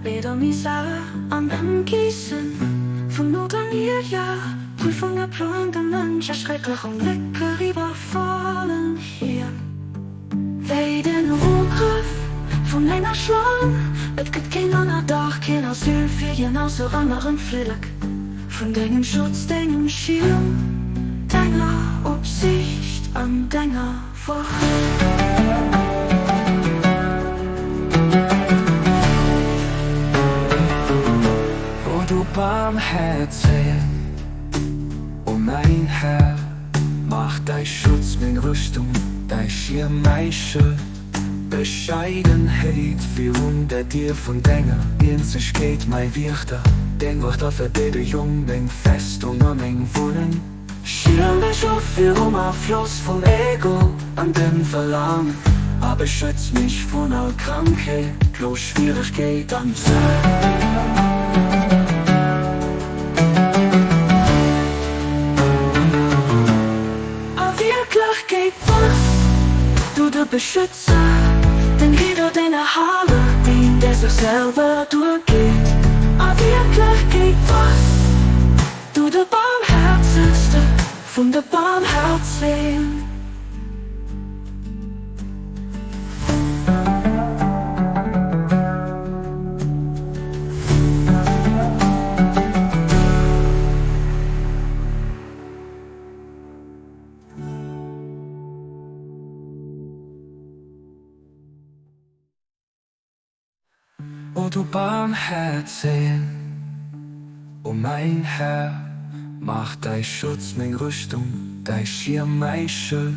Leed a Misär an Ëmgiessen vun Not an Ierger, Prüfunge ploen de Mënsch a schrecklech Onglécker iwwerfalen hien. Wéi den Ugrëff vun enger Schlaang, et gëtt keen Ënnerdach, keen Asyl fir hien ausser ënnerem Flillek vun dengem Schutz, dengem Schierm, denger Opsiicht an denger Wacht. O du Barmhäerzegen, o mäin Här, Mach däi Schutz meng Rüstung, däi Schierm mäi Schëld, Bescheidenheet virun der Dier vun denger Eenzegkeet, mäi Wiechter, deng Wuerter Verdeedegung, meng Festung a meng Wunneng. Schierm mech of virum Afloss vum Ego an dem Verlaangen a beschütz mech vun all Krankheet, Plo, Schwieregkeet an Sënd. A Wierklechkeet bass du de Beschützer, den Hidder, den Erhaler, deen der sech selwer duergeet. A Wierklechkeet bass du de Barmhäerzegste vun de Barmhäerzegen. O du Barmhäerzegen, o mäin Här, mach däi Schutz meng Rüstung, däi Schierm mäi Schëld,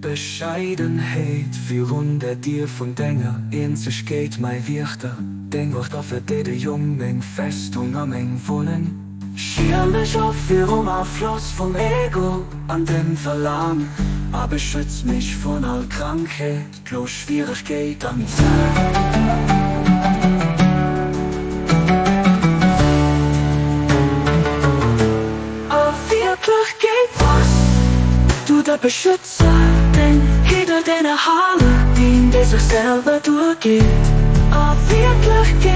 Bescheidenheet virun der Dier vun denger Eenzegkeet, mäi Wiechter, deng Wuert a Verdeedegung, meng Festung a meng Wunneng. Schierm mech of virum Afloss vum Ego an dem Verlaangen a beschütz mech vun all Krankheet. Plo, Schwieregkeet an Zäit. A Wierklechkeet bass du de Beschützer, den Hidder, den Erhaler, deen, dee sech selwer duergeet. A Wierklechkeet.